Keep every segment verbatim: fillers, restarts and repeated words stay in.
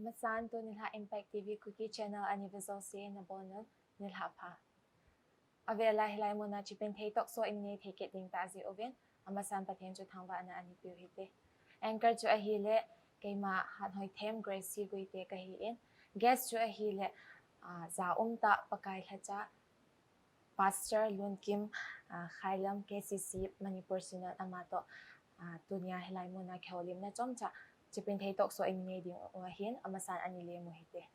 Amasan tuni nilhah Impact T V Kuki Channel a neive jouse nabonun nilhah pha. Avela hilai muna Chipinthei Talk Show in nei thei kit ding tah jeh uvin, amasan Pathen chu thangvahna anei peh u hite. Anchor chu ahile, keima Hathoithem Grace Guite kahin. Guest chu ahile, ah, ja um tah Pakai lhacha, Pastor Lunkim, ah, Khailam K C C Manipur Synod ama toh, ah, tunia hilai muna kihoulimna chomcha Chipinthei Talk Show in nei ding u ahin, amasan anei lemu hite.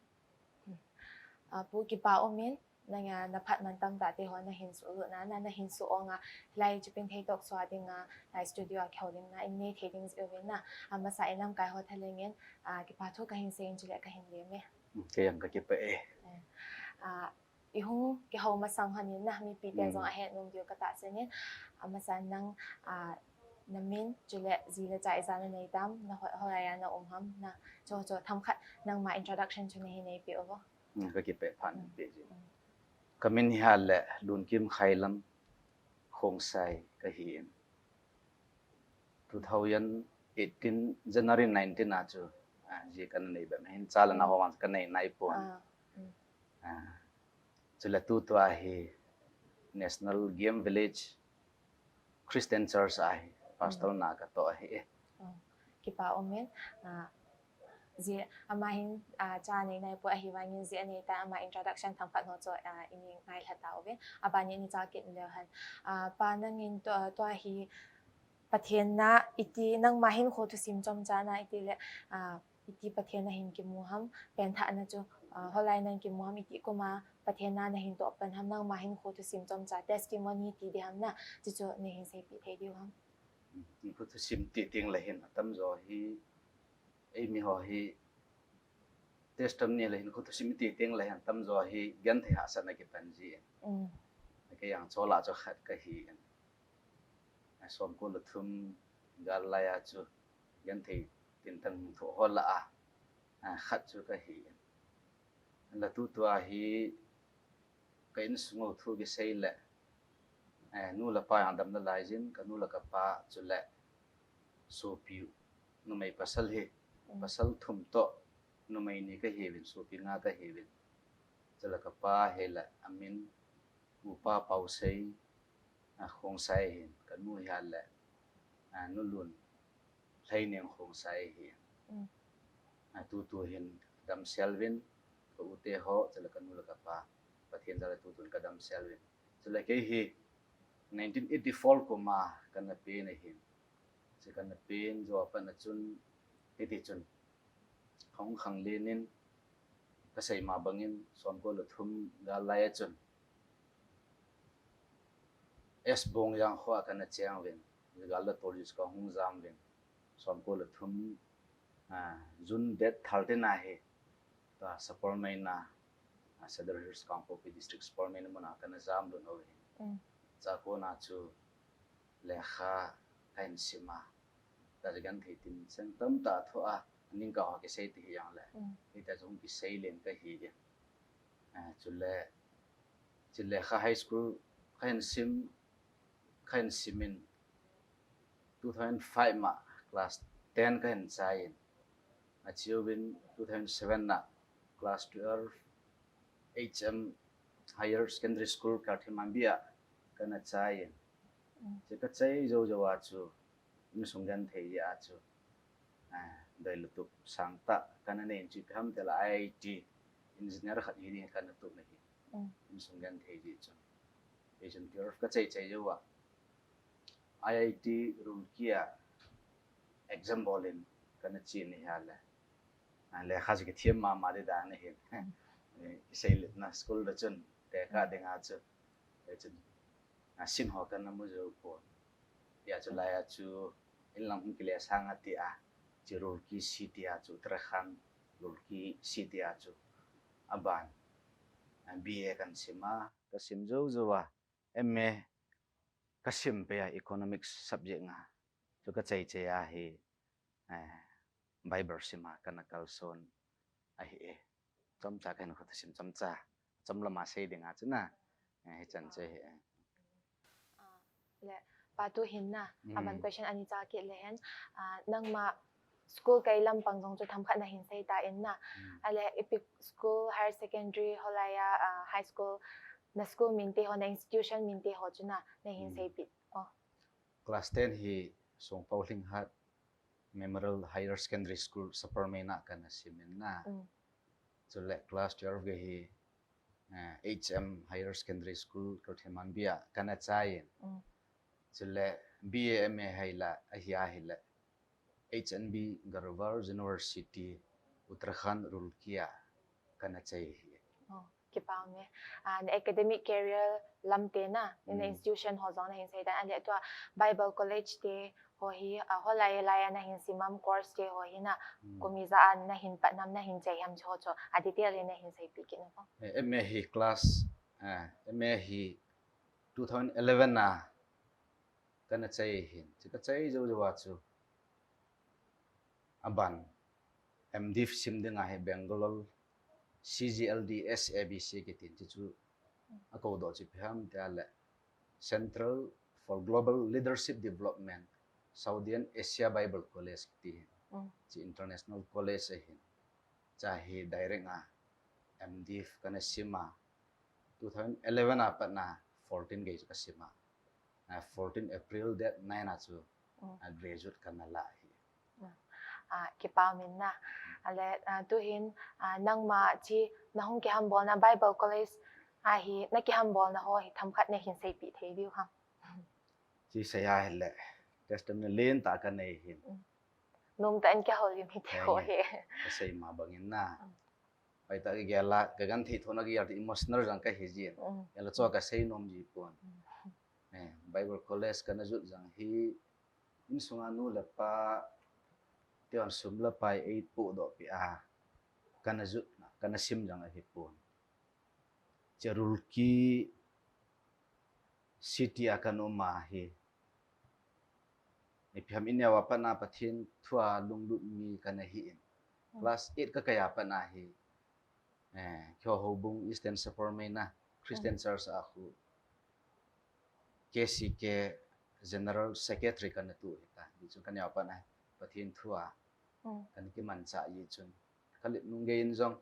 Hmm. Ah, Pu kipa umin, nang, ah, naphat mantam tah te ho nahin suh lutna, na, nahin suh onga, hilai Chipinthei Talk Show a dinga, hilai studio a kihoulimna in nei thei ding jeh uvin na, amasan lamkai ho thalheng in, ah, kipa thu kahin seiyin chule kahin lem e. Hmm, kei jong kakipah e. Eh, ah, ihung kihou masang hon in na, mipi ten jong ahet nom diu katahsan in, amasan nang, ah, namin, chule ji le cha ijat nanei tam, na ho-, hoilai a na um ham, na, chu, chu, themkhat, nangma introduction chu nahin nei peh uvo. Hmm, kakipah phat in peh ji. Hmm. Kamin hi ahile, Lunkim Khailam Khongsai kahin. Two thousand eighteen January nineteen a chu, ah, ji kana nei bep ahin, cha le nao ho vang kanei naipon. Ah, hmm. Ah, chule tutua hi National Game Village Christian Church a hi pastor na katoh ahi e. Oh, kipa umin, ah, ji ama hin, ah, cha nei naipon ahivangin ji anei ta ama introduction themkhat ho chu, ah, in ngailha tauvin. Abanin icha kit leu hen. Ah, Pa nangin tua, tua hi Pathen na iti nangma hinkho thusim chomcha na iti le, ah, iti Pathen nahin kimu ham, pengthahna chu, ah, hoilai nahin kimu ham, iti kuma Pathen na nahin toh pan ham, nangma hinkho thusim chomcha, testimony ti ding ham na, chuchu nahin seipeh thei diu ham. Hinkho thusim ti teng le hin atamjo hi, eimi ho hi, testimony le hinkho thusim ti teng le hin atamjo hi, genthei hahsatna kipan ji. Mm. Kei jong chol a chu khat kahin. Somko le thum gal lai a chu genthei tintang hung thoh ho lah a, ah, khat chu kahin. Le tutua hi ka insung u thu kisei le, eh, nu le pa jong adam nalai jin, kanu le kapa chule sopi u, numei pasal hi, mm, pasal thum toh, numei ni kahiuvin, sopi nga kahiuvin. Chule kapa hi le amin, Upa Pausei, ah, Khongsai ahin, kanu hi ahile, ah, Nu Lun Lheineng Khongsai ahin. Mm. Ah, tutu hin damsel uvin, ka u te ho, chule kanu le kapa, Pathen jal a tutun kadamsel uvin. Chule kei hi nineteen eighty-four kum a kana pen ahin. Chu kana pen jou a pat a chun, hiti chun, Khang Khang Lenin, kasei ma bangin, somko le thum gal lai a chun, S Bongjang kho a kana cheng uvin, gal le tol jus kahung jam uvin, somko le thum, ah, June date thirteen a hi, tua Sapormeina, ah, Sadar Hills Kangpokpi District Sapormeina mun a kana jam lut uve. Mm. Chua kona chu lekha kahin sim a. Tua chu genthei tin seng tamtah thoh a, ning ka ho kisei ti hi jong le. Mm. Hitia chu hung kisei len kahi e. Ah, chule, chule lekha high school kahin sim, kahin sim in two thousand five ma class ten kahin chai in. Achiuvin two thousand seven na class twelve H M Higher Secondary School Karthimanbi a kana chai in. Mm. Chu kachai jou jou a chu, insung genthei jeh a chu, ah, doi lutup sangtah kana nei in chu ipi ham tile I I T engineer khat hi ding kana tup ahi. Mm. Insung genthei jeh chun. Eighteen twelve kachai chai jou a, I I T Roorkee a exam bol in kana che in ahile, ah, lekha chu kithem mama ding dan ahin. Eh, kisei letna school a chun tekah ding a chu, eh, chun, ah, seat ho kana mu jou pon. Hia chu lai a chu inlang hung kile sang a tia, chu Roorkee City a chu Uttarakhand Roorkee City a chu aban, ah, B A kana sim a, kasim jou jou a, M A kasim pei a, economics subject nga. Chu kachai chai a hi, eh, Bible sim a kana kalson ahi e. Chomcha kahin kho thusim chomcha. Chom lama sei ding a chu na. Eh, hichan chu ahi e. Ah, le, Pa tu hin na, mm, aban question ani cha kit le hen, ah, nangma school kai lampang jong chu themkhat nahin sei tan na. Hmm. Ale ipi school, higher secondary, holai a, ah, high school, na school min te ho, na institution min te ho chu na, nahin Hmm. seipeh. Oh. Class ten hi Songpao Lhinghat Memorial Higher Secondary School Sapermeina kana sim in na. Mm. Chule class twelve gei hi, eh, H M Higher Secondary School Kyrthianmanbi a kana chai in. Mm. Chule B A M A hi la, ahi a hi le H N B Garvar University, Uttarakhand, Roorkee a kana chai hi. Oh. Kipa ume. Ah, na academic career lam te na, na Hmm. institution ho jong nahin sei tan, ale tua Bible College te ho hi, ah, holai lai a nahin sim am course te ho hi na, Hmm. kum ijat a nahin pat nam nahin chai ham chu ho chu, a detail in nahin seipeh kit na ko. Eh, M A hi class, eh, M A hi two thousand eleven a kana chai hin. Chu kachai jou jou a chu. Aban, M Div sim ding a hi Bangalore, C G L D S A B C kiti in chu chu akou doh chu ipi ham tia le Centre for Global Leadership Development, Southeast Asia Bible College kiti hin. Mm. Chu international college ahin. Chu hi direct a M Div kana sim a, two thousand eleven a pat na fourteen gei chu kasim a. Ah, fourteen April date nine a chu, Mm. ah, graduate kana la hi. Mm. Ah, kipa ume na. Ale, ah, tu hin, ah, nangma chu nahung kihambol na Bible College a hi, na kihambol na ho hi themkhat nahin seipeh thei diu ham. Chu sei a hi le, testimony lentah kanei hin. Mm. Nomtah in kihoulim hite ho hi. Kasei ma bang in na. Mm. Hoitah kagel a, kagenthei thoh na kagel a emotional jong kahi jin. Mm. Hinla chu kasei nom ji pon. Mm. Eh, Bible College kana jot jong hi, insung a nu le pa te hon sum le pai eipoh doh peh a, kana jot na, kana sim jong ahi pon. Chu Roorkee City a kana um a hi, ipi ham, ineo a pat na Pathen thu a lunglut mi kana hi in. Mm. Class eight kakai a pat na hi, eh, keiho houbung Eastern Sapermeina Christian Mm. Church a khu K C K General Secretary kana tu hi ta. Hichun kaneo a pat na Pathen thu a Mm. kana kimanchah ji chun, kalep nung gei in jong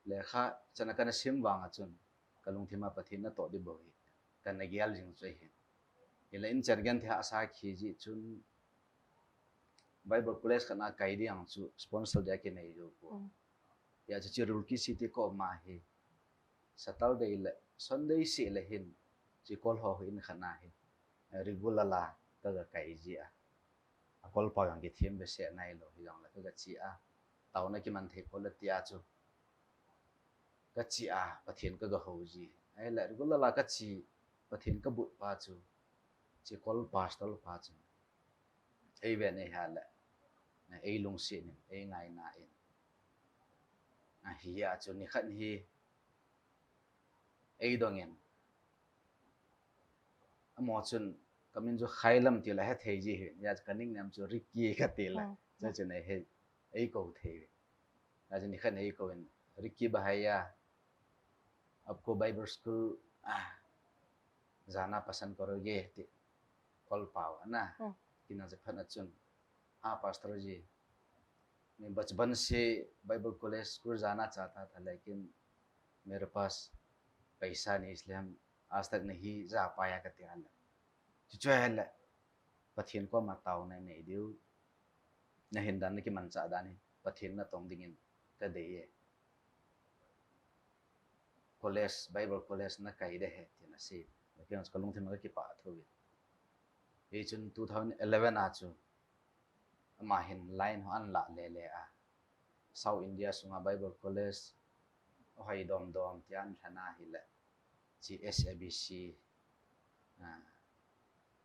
lekha chan a kana sim vang a chun, kalungthim a Pathen natoh ding bou hi kana gel jing chu ahi. Hinla inchen genthei hahsa kihi ji chun Bible College khat na kai ding ang chu sponsor dia kinei jou pon. Mm. Hia chu chu Roorkee City kom a hi Saturday le Sunday seh le hin, chu kol ho in khat na hi, eh, regular a kaga kai ji a. A kol pau jong kithem behseh nailou hijongle kaga che a. Taona kiman thei pon le tia chu kache a, Pathen kaga hou ji. Ahile regular a kache, Pathen kabut pa chu, chu kol pastor pa chu, eiven eihile, eilungset in, eingaina in, ahia chu nikhat hi eidong in, amaho chun kamin chu Khailam tile hethei ji hi, hia chu ka nickname chu Ricky katile, Mm. chu chu nei he, eikou thei. Hia chu nikhat eikou in, Ricky bhaiya, aapko Bible school, ah, jana pasand karoge ti call pao ana. Hmm. Kina je phat na chun, हाँ पास्टर जी, मैं बचपन से Bible college school जाना चाहता था, लेकिन मेरे पास पैसा नहीं, इसलिए हम आज तक नहीं जा पाया, kati ahile. Chuche ahile, Pathen koma taona nei diu, nahin dan, nakimanchah dan hi Pathen natong dingin kadei e. College, Bible college nakai ding ahi, tin asei. Kei jong kalungthim a kakipah thou e. Hichun two thousand eleven a chu, ama hin line ho ahin lah lele a, South India sunga Bible college ahoi domdom tia ahin lhen ahile, chu S A B C, ah,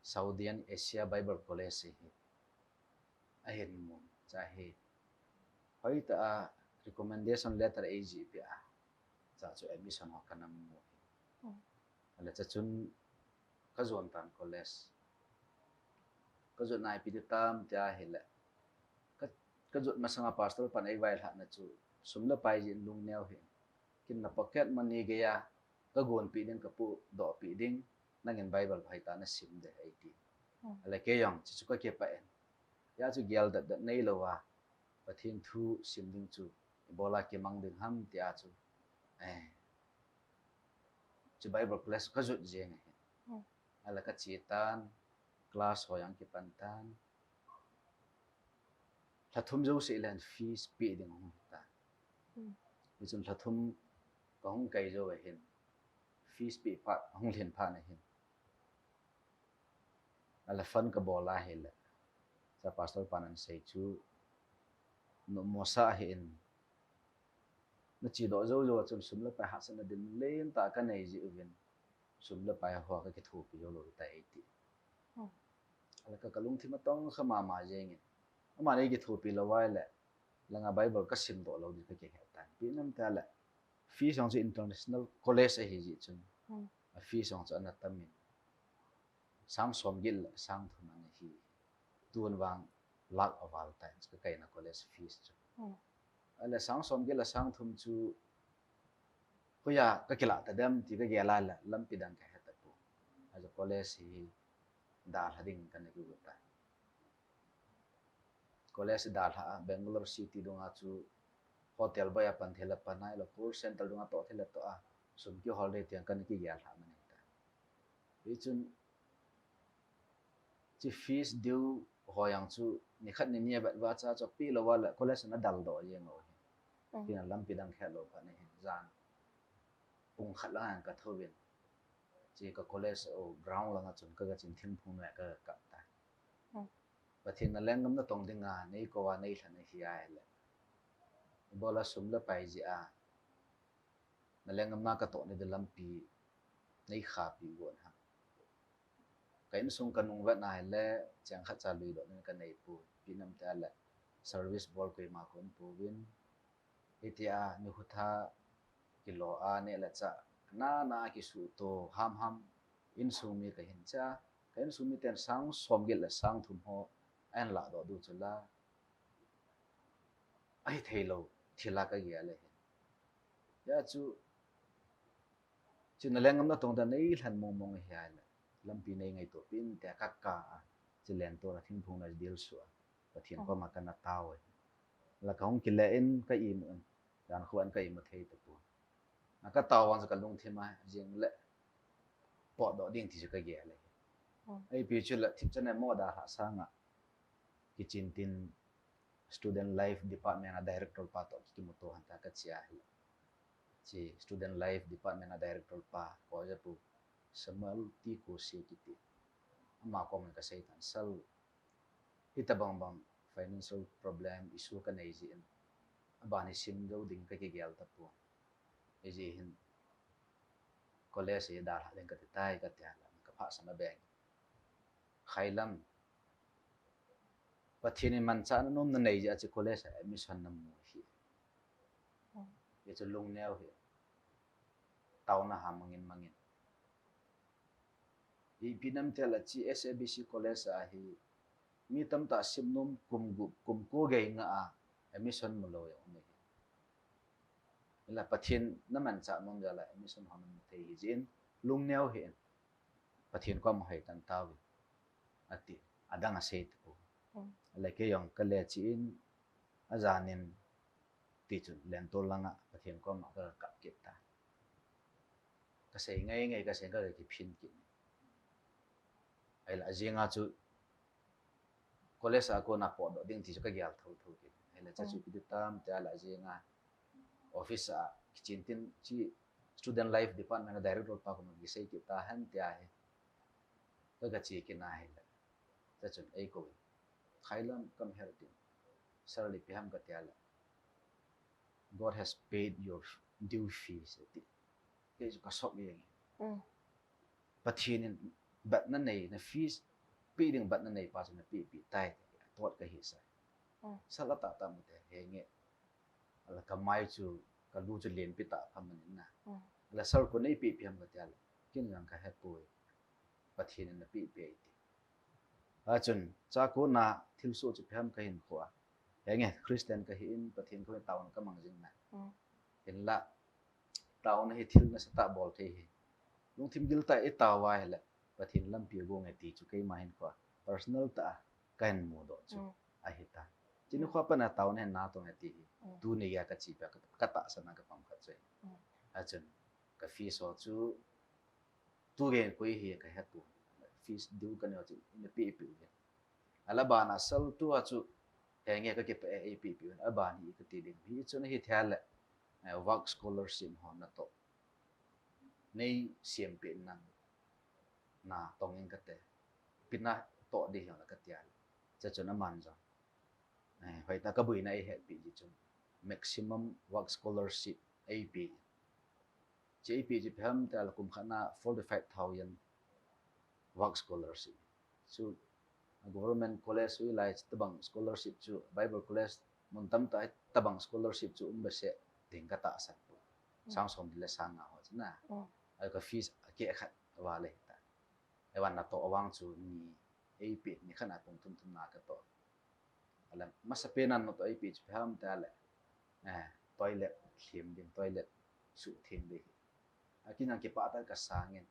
Southeast Asia Bible College hi ahin mun, chuhi hoitah a recommendation letter eijih peh a, chuchu admission ho kana mu hi. Hmm. Ahile chuchun kajon tan college. Kajotna ipi ti tam tia ahile, ka, kajot masanga pastor pan eivailhahna chu, sum le pai jeh in lungneo hih in, keiin na pocket money geiya kagonpeh ding, kapohdohpeh ding, nangin Bible hoitah a nasim ding ahi, ati. Hmm. Ahile kei jong chuchu kakipah in, hia chu geldet det neilou a, Pathen thu sim ding chu ibola kimang ding ham tia chu, eh, chu Bible class kajot jeng ahi. Hmm. Ahile kache tan, class ho jong kipan tan. Lha thum jouse le hin fees pe ding hung hitan. Hmm. Hichun lha thum kahung kai jou ahin, fees pe phat hung lhin phat ahin, ahile phone kabol ahile, cha pastor pan ahin sei chu, "Nommo sa ahin, nache doh jou jou a chun sum le pai hahsatna ding lentah kanei jeh uvin, sum le pai ho kakithopi jou lou tai," eiti. Hmm. Ahile ka, kalungthim atong kha mama jengin. Aman eikithopi lou ahile, langa Bible kasim doh lou ding kakihe tan. Ipi jeh ham itile, fees jong chu international college ahi jeh chun, hmm, a fees jong chu ana tamin, sang som get le sang thum ana hi. Tun vang lakh aval tai, chu kakaina college fees chu. Hmm. Ahile sang som get le sang thum chu hoiya kakilah tadem ti kagel ahile, lampi dang kahe tapon. Achu college hi dalha ding kana kigot tai. College dalha a, Bangalore City dunga chu hotel boi a pan thei le pan, ahile call center dunga toh thei le toh a, sum kihol ding tia kana kigel lhah man ahitai. Hichun, hiche fees due ho jong chu nikhat nini avet uva cha chu pe lou uva le college ana daldoh jeng lou ahi. Hmm. Tin lampi dang kahe lou phat ahin, jan pung khat lang a kathouvin, hiche ka college ground langa chun kaga chen, thingphung noi a kaga kap tai. Hmm. Pathen in nalenggam natong dinga neikou a neilhen ahi ahile, ibola sum le pai jeh a nalenggam na katoh nading lampi neikhapi got ham. Ka insung kanung vet na ahile, cheng khat cha luidoh ding kanei pon. Ipi jeh ham itile, service bol koima kaum pouvin. Hitia nikho tha kilo a neh le chah, nana kisuhto hamham insung mi kahin, cha, ka insung miten sang som get le sang thum ho ahin lahdoh diu chu la, ahithei lou thil a kagel ahin. Hijeh chun, hiche nalenggam natong dinga neilhen mong mong ahi ahile, lampi neingaito peh in tia kakap a, hiche lentol a thingphung noi a chu dilsuh a, Pathen, hmm, koma kana tao ahi. La kahung kile in ka imu in, jan khu an ka imu thei tapon. A katao vang chu kalungthim a jing le potdoh ding ti chu kagel ahi. Hmm. Ipi chu le thipchan a mo dalha sanga, kichen tin Student Life Department a Director pa toh kimuto hon ta kache ahile, hiche Student Life Department a Director pa, Kojapu Samuel T Kose kiti, ama koma kasei tan, Sir, hitobang bang financial problem, issue kanei jeh in, aban hi sim jou ding kakigel tapon. Hijeh hin college hi dalha ding kati tai, katia le kaphahsam a beng. Khailam, Pathen in manchahna nom nanei jeh a hiche college a admission namu ahi. Hmm. Hichu lungneo hih in, taona ham mangin mangin. Ipi jeh ham itile hiche S A B C college a hi mi tamtah sim nom kum gup, kum ko gei ngah a admission mulou jong um ahi. Hinla Pathen in namanchah nom jeh a la admission ho namu thei ahi jeh in, lungneo hih in, Pathen koma hoitan tauvin, ati. Adang asei tapon. Hmm. Ahile kei jong kale chen, ajan in, tichun lentol langa Pathen koma kakap kit tan. Kasei ngai ngai, kasei ngai ngai kiphin kit. Ahile ajing a chu college a kona potdoh ding ti chu kagel thotho kit. Ahile cha chu, hmm, ipi ti tam tia le ajing a office a kichen tin hiche Student Life Department a Director pa koma kisei kit tahen tia hi kaga che kit na ahile, cha chun eikouvin, Khailam, come here, tin. Sir, ipi ham katia le, God has paid your due fees, ati. Kei chu ka shock jeng e. Hmm. Pathen in bat nanei, na fees pe ding bat nanei pa chu napehpeh tai, ati, atot kahisah. Hmm. Sir, atahtah mute, henge. Ahile kamai chu, kalu chu lenpi tah pha man in na. Hmm. Ahile Sir, koi in eipehpeh ham katia le, ken jong kahepoi. Pathen in napehpeh ahi, ati. Achun, cha kona thilsoh chu ipi ham kahin kho a, henge, Christian kahi in, Pathen koma taona kamang jing na. Hmm. Hinla, taona hi thil nasatah bol thei ahi. Lungthim gil tah a itao uva ahile, Pathen lampi agong e ti chu keima hinkho a personal tah a kahin mudoh chu, hmm, ahitai. Chini kho pana taona hin natong e ti hi. Mm. Tuni geiya kache peh a ka, katahsan a kapang khat chu ahi. Mm. Achun ka fees ho chu tu gei koi hi kahepoi. Fees due kanei ho chu ina peh peh u ahi. Ahile abana sal tua chu henge kakipah e, eipeh peh un, aban hi kati ding. Hichun ahithei le, eh, work scholarship ho natoh nei sempeh nang, natong in kate. Ipi natoh ding ham kati a le, chuchun aman jong, eh, hoitah a kaboina eihetpi jeh chun maximum work scholarship eipeh. Chu eipeh chu ipi ham tia le kum khat na forty five thousand work scholarship. Chu government college u lai chu tabang scholarship chu, Bible college mun tamtah tabang scholarship chu um behseh ding katahsan poi. Mm. Sang som le sang nga ho chu na. Mm. Ahile ka fees akeh khat vale hita. Ahivang natoh vang chu ni eipeh, ni khat na pung thum thum na katoh. Ahile masapen a natoh eipeh chu ipi ham tia le, eh, toilet lhem ding, toilet suhtheng ding hi. Akin jong kipah tah a kasang in,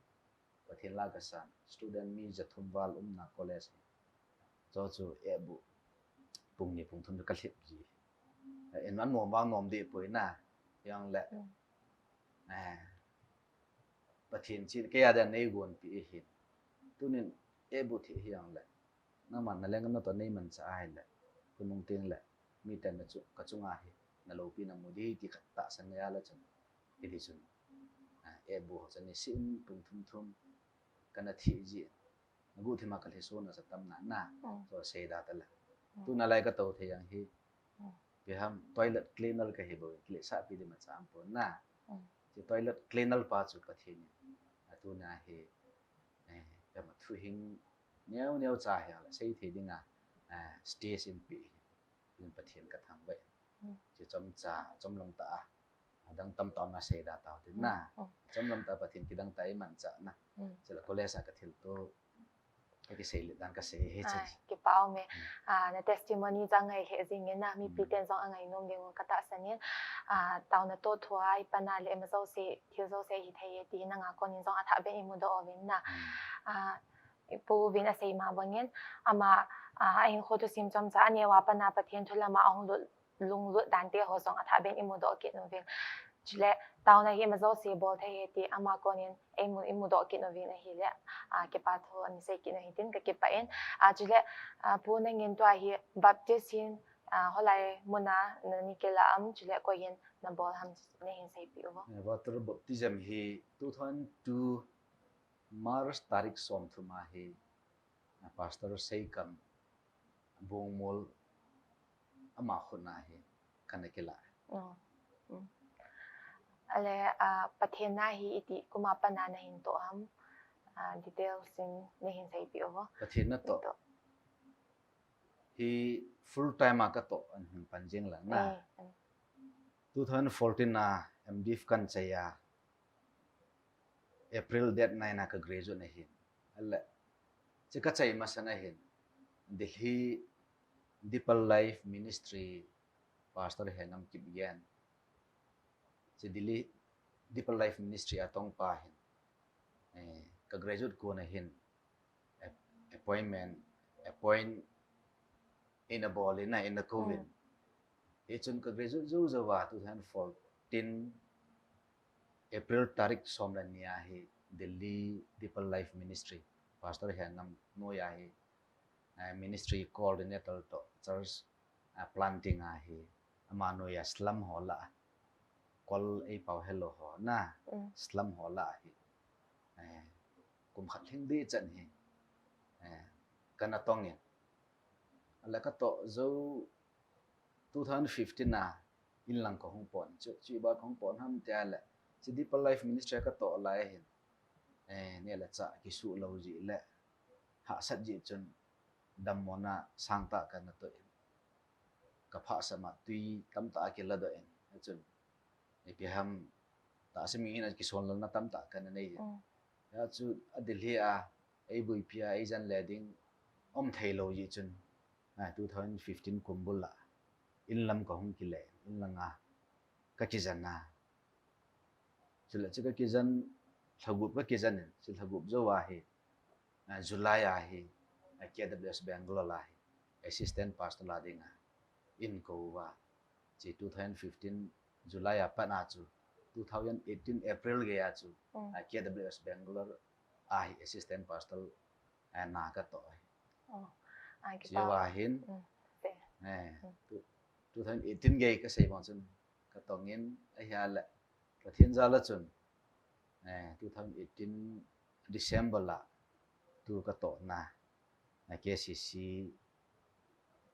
Pathen la kasan. Student mi jathum val umna college hi. Chu chu eibu pung ni pung thum chu kalhep ji. Eh, in anom vang nom deh poi na. Hijongle, mm, eh, Pathen chun keiya dia neigonpeh ahin. Tunin eibu thei hijongle, nangman naleng natoh neimanchah ahile, khonung teng le miten na chu kachunga hi naloupina mu ding ti khat tahsan neiya le chun, hiti chun, ah, eibu ho chun niseh in pung thum thum kana thei ji. Naguhthim a kalhiso nasa tam na na. Mm. Chu seida tale. Mm. Tuna lai katou thei jong hi, mm, ipi ham, toilet cleaner kahi bou, kilehsahpi ding imacha aumpon na. Mm. Chu toilet cleaner pa chu Pathen in, a tuna hi, eh, ipi ham, thuhing neo neo cha hi le seithei dinga, eh, stage in peh hi. Pathen kathangvah e. Mm. Chu chomcha, chomlam tah a, adang tamtah a seida tau tin na. Mm, mm. Chomlam tah a Pathen kidang tah a eimanchah na. Mm. Chule college a kathilto, kakisei le dan kasei hi chu. Ai, kipa um e. Mm. Ah, na testimony chu angai lheh jing in na, mipi, mm, ten jong angainom ding u katahsan in. Ah, taona toh thua ipan a le ima jouse, thil jouse hithei e ti nanga konin jong athah beh in imudoh uvin na. Mm. Ah, Pu Vin asei ma bangin, ama, ah, ahinkho thusim chomcha aneo a pat a Pathen thu lama ahung lut, lunglut dan te ho jong athah beh in imudoh kit uvin. Chule, taona hi ima jouse bol thei e ti ama konin eimu, imudoh kit uvin ahile, ah, kipa thu ana sei kit u hitin kakipah in. Ah, chule, ah, Pu nangin tua hi Baptist hin, ah, hoilai mun a nani kilah ham, chule koi hin nabol ham nahin seipeh uvo. Eh, water baptism hi two thousand two March tarik somthum a hi, a, Pastor Seikam Bongmol ama khut na hi kana kilah. Oh. Mm. Ale, a, Pathen na hi iti kum a pat a nahin toh ham, a, details in nahin seipeh uvo. Pathen natoh. Natoh. Hi full time a katoh ahin pan jing lang na. Mm, mm. Two thousand fourteen a M.Div kan chai a, April date nine a ka graduate ahin. Ale, chu kachai masang ahin, Delhi Deeper Life Ministry Pastor Hengam Kipgen, chu Delhi Deeper Life Ministry a tong pa hin, eh, ka graduate kon ahin, ap-, appointment, appoint eina bol in, eina kou vin. Mm. Hichun ka graduate jou jou a, two thousand fourteen April tarik som le ni a hi Delhi Deeper Life Ministry, Pastor Hengam noi a hi, eh, ministry coordinator toh church, eh, planting a hi, ama noi a slum ho lah a, kol eipao helou ho na, mm, slum ho lah a hi, eh, kum khat lhing ding chan hi, eh, kana tong in. Ale katoh jou two thousand fifteen a inlang kahung pon, chu, chu iba kahung pon ham tia le, chu Deeper Life Ministry katoh lai hin, eh, neh le chah kisuh lou jeh le, hahsat jeh chun, dammona sangtah kana toh in, ka phahsam a tui tamtah a kiladoh in, hichun, ipi ham, tahsa mi hin a kisonlelna tamtah kana nei in. Mm. Hia chu a Delhi a, eibuipi a, eijen le ding, um thei lou jeh chun, a, two thousand fifteen kum bul a, inlam kahung kile, inlang a, ka kijen a. Chule chu ka kijen, lha gup ka kijen in, chu lha gup jou a hi, a, July a hi, a, K W S Bangalore a hi, assistant pastor la ding a, in kou va. Chi two thousand fifteen July a pat a chu, two thousand eighteen April gei a chu, Mm. a K W S Bangalore a hi assistant pastor a na ka toh. Oh. A, Chi kipa. va hin, Mm. Te. eh, Mm. tu, two thousand eighteen gei ka sei bang chun ka tong in a hia le Pathian jal a chun, eh, two thousand eighteen December la tu ka toh na, eh, K C C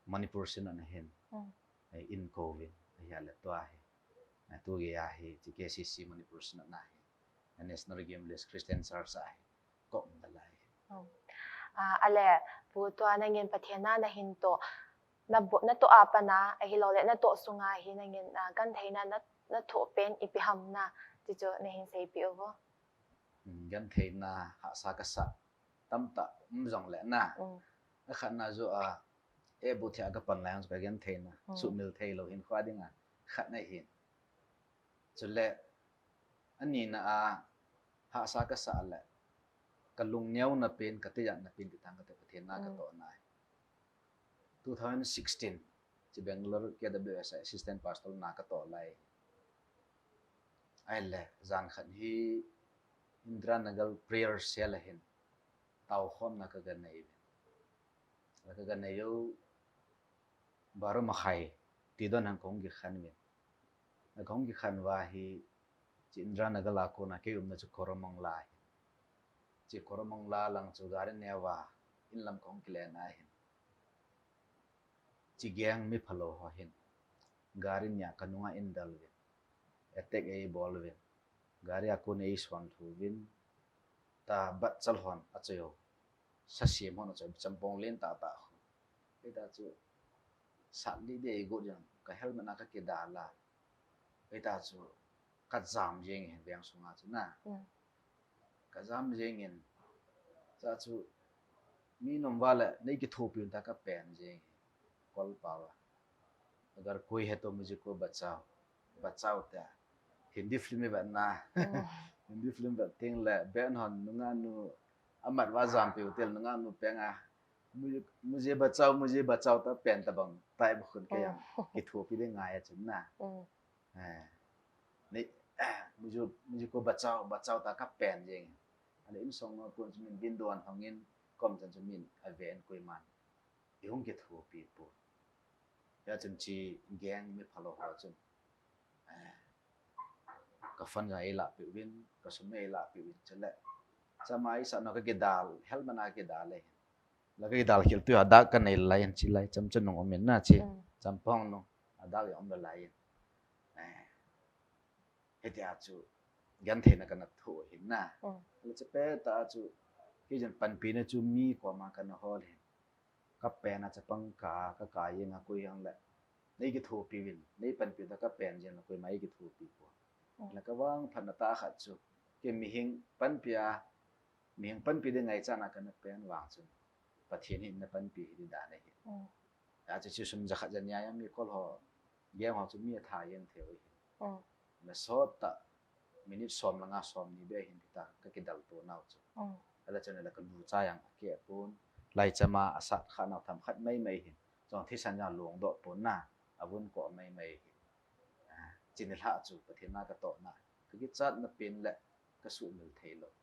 Manipur Synod a hin, Mm. eh, in kou vin a hia le tua hi, eh, tu gei a hi, chi K C C Manipur Synod a hi, eh, National Game List Christian Church a hi, ka um da lai. Oh. Ah, ale, Pu, tua nangin Pathian na na hin toh, na bo-, na toh a pat na, ahilou le na toh sunga hi nangin, ah, gentheina na, na thoh pen ipi ham na, chi chu na hin seipeh uvo. Mm, gentheina hahsa ka sa tamtah um jong le na. Mm. A khatna chu a, e bu thia ka pan lai chu ka gentheina, Mm. sumil thei lou hin khua ding a, khatna hin. Chule, a nina a, hahsa ka sa le, ka lungneo na pen, ka tijat na pen, ti tang ka te Pathian na ka Mm. toh na. Two thousand sixteen, chi Bangalore K W S a assistant pastor na ka toh lai. Ai le, jan khat hi Indiranagar prayer cell a hin, tao khom na ka ga nei vin. La ka ga nei u, baro makhai, ti don hang kong ki khan vin. La kong ki khan va hi, chi Indiranagar la kona kei umna chu Koramangala hi. Chi Koramangala lang chu gari neo va, in lam kong ki le na hin. Chi gang mi phalou ho hin, gari nia ka nunga in del vin, attack ei bol vin, gari a kon ei suan thu vin, ta bat chal hon a choi ho, sa siam hon a choi, champong len ta ta ho. Ei ta chu, sat li de ei got jang, ka helmet na ka kidal a. Ei ta chu, ka jam jeng hin veng sunga chu na. Mm. Ka jam jeng in, cha chu, mi nom va le, nei kithopi un ta ka pen jeng hin. Kol pa va. Agar koi hai to mujhe ko bachao, bachao ta. Hindi film hi vet na. Mm. Hindi film vet teng le, ben hon nungah nu, amat va jam piu tel nungah nu peng a. Mujhe, mujhe bachao, mujhe bachao ta pen ta bang, tai ba khun ka yang. Mm. Kithopi de ngai a chun na. Mm. Eh, ni, eh, mujhe, mujhe ko bachao, bachao ta ka pen jeng. Ale in song no pun chu min bin don hong in, kom chan chu min a ven koiman. I hung kithopi pu. Ya chun chi gang mi phalou ho chun. Eh, ka fan ja ei la pi vin, ka sum ei la pi vin chule. Chama ei sa no ka kidal, helmet na kidal le. La ka kidal khel tu a dak ka nei lai hin chi lai cham chun nung um in na chi. Mm. Champong nung a dak ya um la lai hin. Eh. Hiti a chu gentheina ka na thoh hin na. Mm. La che pe ta chu kei jen panpi na chu mi koma ka na hol hin. Ka pen a chapang ka, ka ka jeng a koi jong le. Nei kithopi vin, nei panpi ta ka pen jeng le koima ei kithopi pu. Mm. La ka vang phat na ta khat chu. Kei mihing panpi a, mihing panpi de ngai chan a ka na pen vang chun. Pathian hin na panpi hi di dan ahi. Mm. A chu chu sum ja khat ja nia ya mi kol ho, gang ho chu mi a tha yen thei u hi. Mm. Na sot ta, minute som le nga som ni be hin ta, ka kidal to nau chu. Mm. Ala chun la ka lu cha yang a ke pun, lai chama a sat kha nau tham khat mai mai hin. Chong thisan ya luang doh pun na, a vun ko mai mai hin. Ah, chini hla chu, Pathian na ka toh na. Ka kichat na pen le, ka sumil thei lou.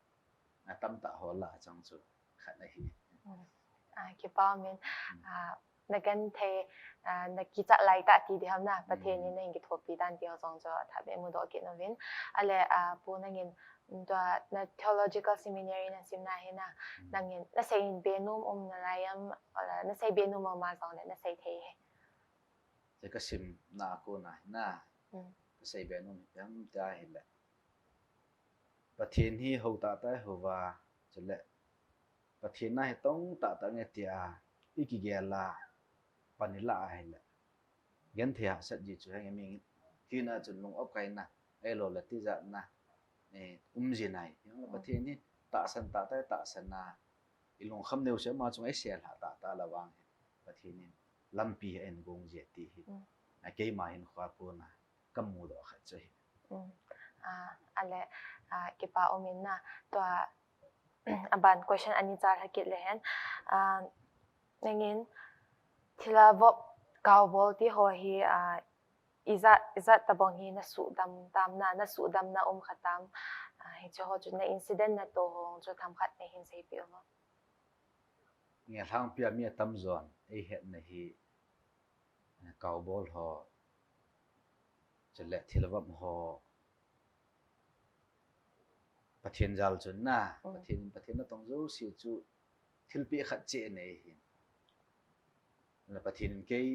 A tam ta ho la chang chu khat ahi. Mm. Ah, kipa min. Mm. Ah, na genthei, ah, na kichat lai ta ti di ham na, Pathian Mm. in na hin kithopi dan ti ho jong chu, tha be mu doh kit na vin. Ale, ah, Pu nangin, mm, tua na theological seminary na sim na hi na, Mm. nangin, na sei be nom um na lai am, ala, na sei be nom ma jong le, na sei thei he. Te ka sim na ko na hi na. Mm. Ka sei be nom hi pe ham ta hi le. Pathian hi ho ta ta ho va, chule. Pathian na hi tong ta ta nge tia, i kigel a, pan i la a hi le. Genthei a sat ji chu heng mi, tina chun lung op kai na, ei lo le tijat na, eh, um ji nai. Yang le Mm. Pathian hi tahsan ta ta, tahsan na, i lungkham neu se ma chung ei sel ha ta ta la vang hi. Pathian hi lampi hi en gong ji ti hi. Mm. A keima hin khua pu na, ka mu doh khat chu hi. Mm. Ah, ale, ah, kipa um in na, tua, aban question ani cha lha kit le hen. Ah, nangin, thilha vop, Kaobol ti ho hi, ah, ijat, ijat tabang hi na sudam tam na, na sudam na um kha tam, ah, hiche ho chu na incident na to ho chu themkhat na hin seipeh u. Nge Lhangpi a mi atamjon eihet na hi, eh, kaobol ho, chule thilvop ho, Pathen jal chun na, mm, Pathen, Pathen natong jouse chu thilpeh khat cheh anei hin. Na Pathen in kei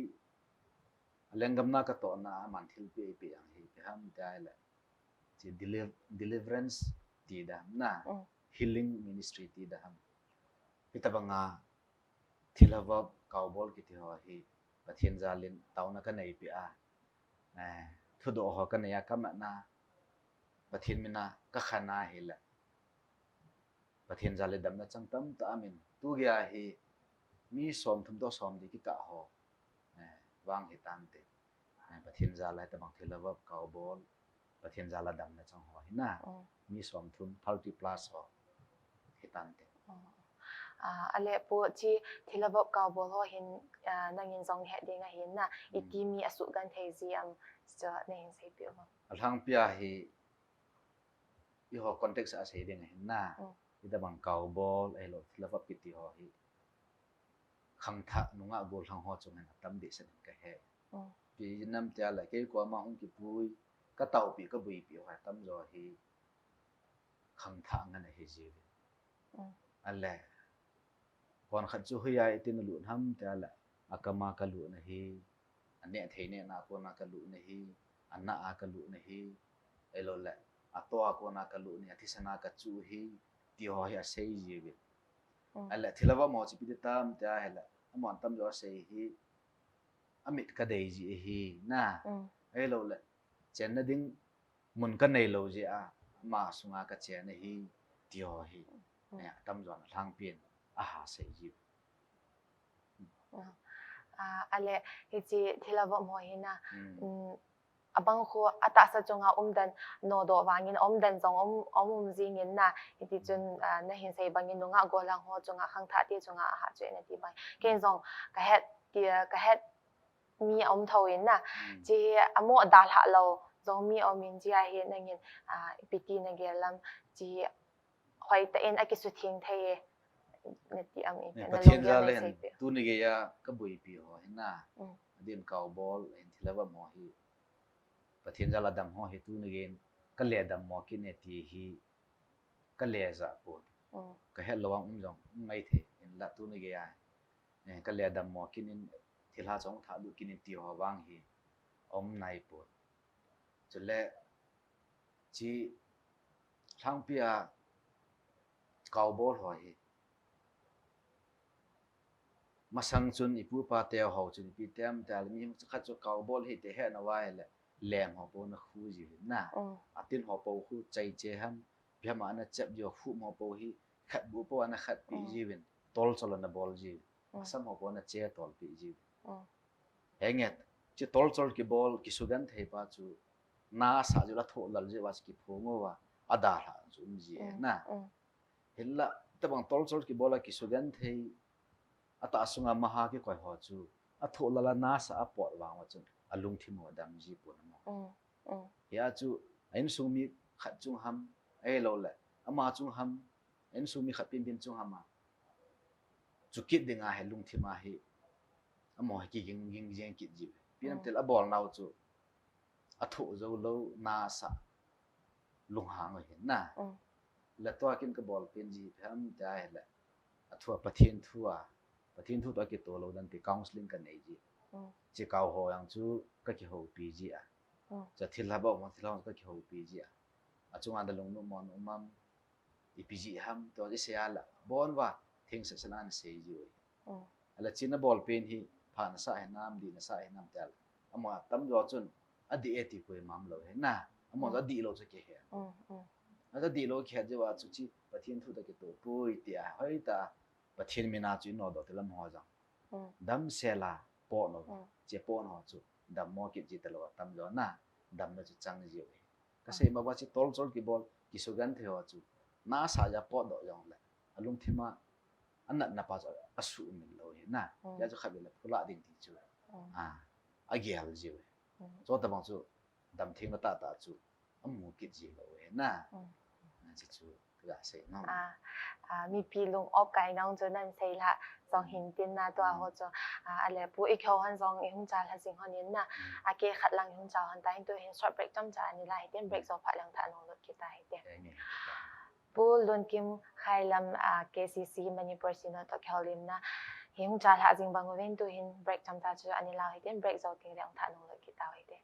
alenggam na katoh na aman thilpeh eipeh jong hi, ipi ham tia ahile, chi deliv-, deliverance ti da ham na, mm, healing ministry ti da ham. Hitabanga thilvop kaobol kiti ho hi Pathen jal in taona kaneipeh a, eh, thudoh ho kanei a kamat na Pathen min a kakhen a ahile, Pathen jal in damna chang tamtah aum in, tu geiya hi mi somthum toh somli kikah ho, eh, vang hitante. Eh, Pathen jal a hitabang thilvop kaobol, Pathen jal a damna chang ho hi na. Mm. Mi somthum, thirty plus ho hitante. Mm. Ah, ale Pu, chi thilvop kaobol ho hin, ah, nangin jong het ding ahin na, mm, iti mi asugenthei ji am, chu na hin seipeh u. Alhangpi a hi eiho context a sei ding ahin na. Mm. Hitabang kaobol, ahilou thilvop kiti ho hi khangthah nungah gollhang ho chunga hin atam dehset in kahe. Mm. Ipi jeh ham tia ahile, kei koma hung kipui, kataopeh, kabuipeh ho atamjo hi khangthah ngen ahi jiuvin. Mm. Ale, konkhat chu hoiya itin alut ham tia ahile, akam a kalut na hi, aneh thei nehna a kona kalut na hi, anah a kalut na hi, ahilou le, ato a kona kalut na hi, athisan a kachuh hi, ti ho hi asei jiuvin. Mm. Ale, thilvop ho chu ipi ti tam tia ahile, amahon atamjo asei hi, amit kadei ji ahi na. Mm. Ahilou le, chenna ding mun kanei lou jeh a, ama sunga kachen ahi, ti ho hi. Mm. Eh, atamjon Lhangpi in aha sei ji. Ah, ah, ale, hiche thilvop ho hi na, mm, mm, abang khu atahsa chunga um den, nodoh vangin um den jong um, um, um jingin na, hiti chun, mm, ah, na hin sei bangin nungah gollhang ho chunga, khangthah te chunga aha chu nati bang. Ken jong kahet ti, kahet mi aum thou in na. Mm. Chi amo dalha lou jong mi aum in, chia hi nangin, ah, ipi ti nagel ham, chi hoitah in akisutheng thei e, nati am e, eh, na Pathen lunggel jal a hin seipeh. Tuni geiya kabuipeh ho hi na. Mm. Adin kaobol, ahin thilvop ho hi. Pathen jal a dam ho hi tuni geiyin kale dammo kit e ti hi kale jah pon. Mm. Kahet lou vang um jong um maithei in la tuni geiya, eh, kale dammo kit in thilha chong thalut kit in ti ho vang hi aum naipon. Chule chi Lhangpi a kaobol ho hi masang chun ipu ipa te ho chun ipi ti ham tia ahile, mi khat chu kaobol hi ti ahet nauva ahile, leng ho pou ana khu jiuvin na. Mm. Atin ho pou khu chaiche ham, ipi ham a ana chep jiu, khum ho pou hi khatbu pou ana khatpeh, mm, jiuvin, tolchol ana bol jiuvin. Mm. Asam ho pou ana chetolpeh jiuvin. Mm. Henge, chi tolchol kibol, kisugenthei pa chu, na asah jiu le athoh lal jiu a chu kiphong uva, adalhah chu um ji e, mm, na. Mm. Hinla, tabang tolchol kibol a kisugenthei, atah sunga maha kikoi ho chu, athoh lal a na asah a pot vang uva chun, alungthim u adam ji pon amo. Mm, mm. Hia chu, a insung mi khat chung ham, ahilou le, ama chung ham, a insung mi khat penpen chung ham a, chu kit dinga hi lungthim a hi, amaho hi kiging ging jeng kit ji. Ipi ham, mm, tia ahile abol nau chu, athoh jou lou, na asah, lunghang u ahi na. Mm. Le tua kin kabol pen ji ipi ham tia ahile, athua Pathen thu a, Pathen thu toh kitoh lou dan ti counseling kanei ji. Mm. Chikau ho jong chu kakihoupi ji a. Mm. Chu thilha bou mo thilha ho kakihoupi ji a. Achunga dalung nom mo nom am, ipi ji ham, tua isei a la, abon uva, thengset set a ana sei ji u ahi. Mm. Ahile chi nabol pen hi, pha nasah hinam, dih nasah hinam tia ahile, amaho atamjo chun, adih e ti koima umlou ahi na, amaho, mm, adih lou chu kihe. Mm, mm. Adih lou kihe jiu a chu chi, Pathen thu toh kitoh poi tia, hoitah a, Pathen min a chu inodoh tile amaho jong. Mm. Damsel a pot lou, mm, chi apot ho chu, dammo kit ji talou atamjo na, damna chu chang ji u ahi. Kasei ma ba chi tolchol kibol, kisugenthei ho chu, na asah a potdoh jongle, alungthim a, anatna pa chu asuhmil lou ahi na. Mm. Hia chu khatvei le phulah ding ti chu Mm. Ah, agel jiu. Mm. Chutabang chu damtheng na tata chu amu kit ji lou e na. Mm. Ah, chi chu ka sei nom. Ah, ah, mipi lung op kai nau chu nan sei la jong hin tin na tua ho chu. Ah, ale pu i kho han jong i hung cha la jing hon in na. Mm. A ke khat lang i hung cha hon ta hin tu hin short break chomcha ani la hi tin break jo pha lang tha nung lut kita hi tin. Pu Lunkim Khailam, ah, K C C Manipur Synod toh kiholimna hi hung chalhah jing bang uvin tu hin break chomcha chu ani lau hitin break jou teng le hung tha nung lut kit tau hite.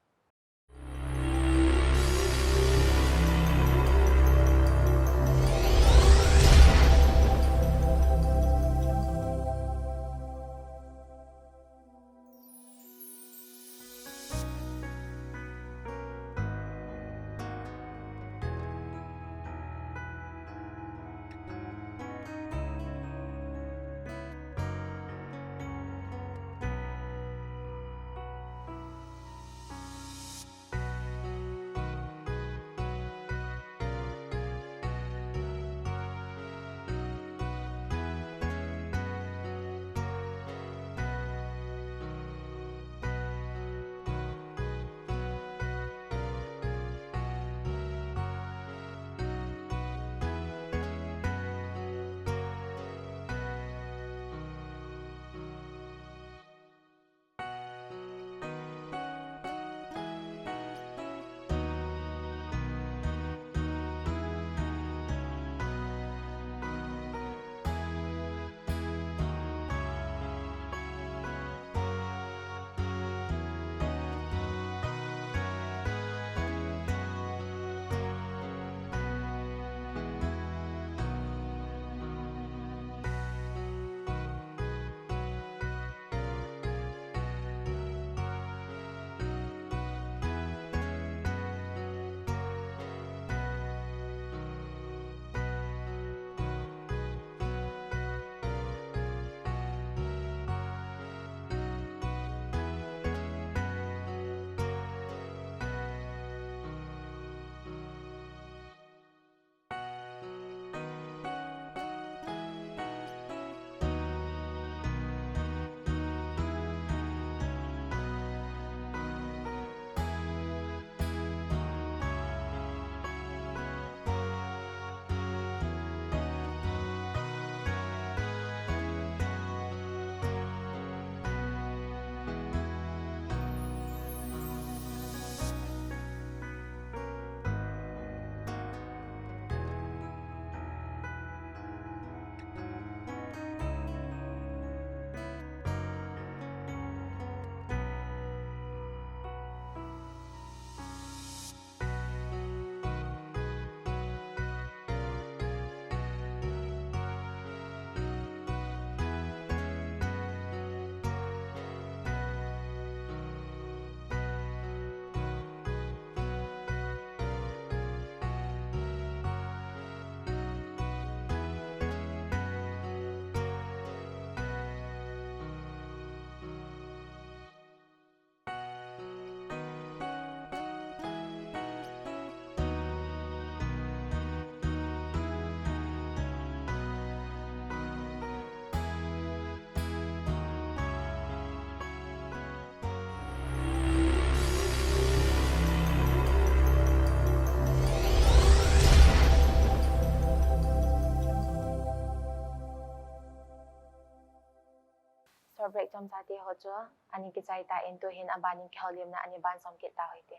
Short break chomcha te ho chu ani kichai tan tu hin abanin kiholimna ani ban jom kit tau hite.